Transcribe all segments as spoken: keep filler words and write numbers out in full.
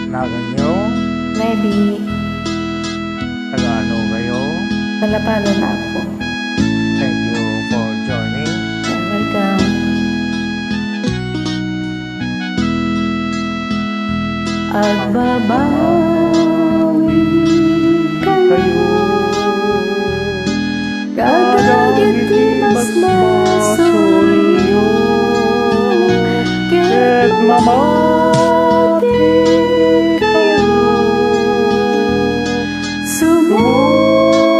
Naganyo? Ready. Taga-ano kayo? Talapanon, Apo. Thank you for joining. You're welcome. Agbabawi kayo kadagiti masbasolyo, ket mamati kayo. Sumurot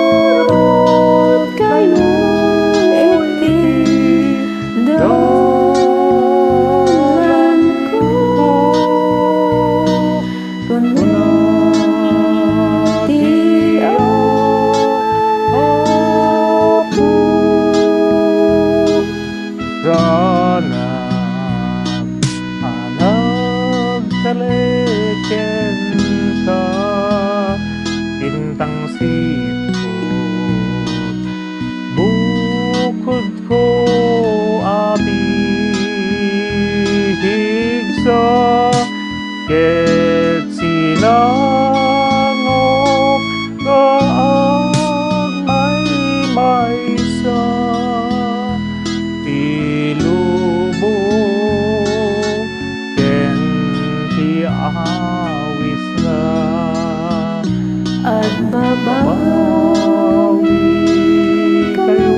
kayo iti dalanko. Kuna ti Apo sanak a nagtalek kenka, intang siput bukodko a pigsa, ket sinangok nga agmaymaysa ti lubong ken ti awisna. Agbabawi kayo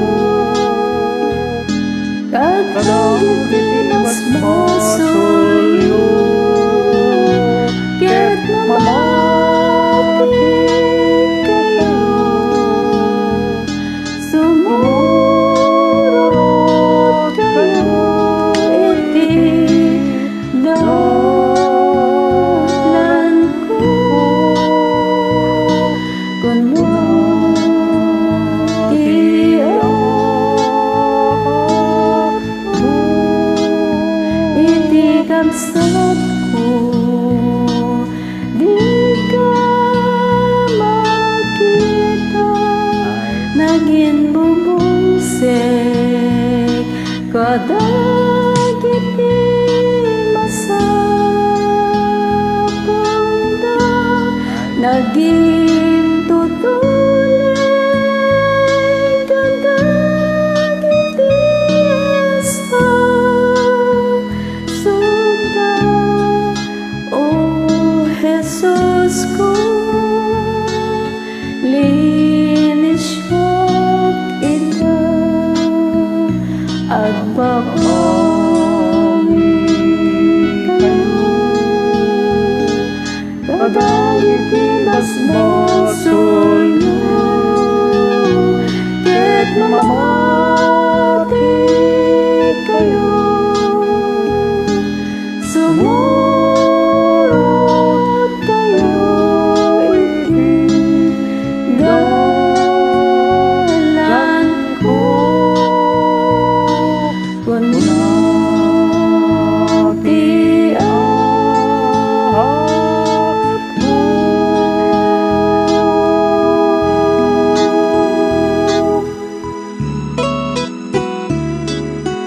kadagiti masbasolyo, ket mamati kayo. Sumurot kayo iti dalanko. Kuna ti Apo iti kabsatko, dika makita. Nagin bubungsek kadagiti masapulda, nagin tutuleng kadagiti aspaw sunda. O Jesusko, linisiak ita, agbabawi kayo kadagiti basbasolyo, ket mamati kayo. Sumurot kayo iti dalanko. Kuna ti Apo.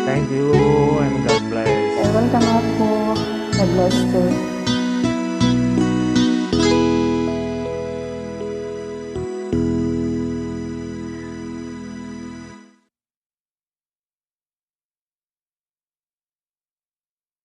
Thank you and God bless. Welcome, Apo. God bless too.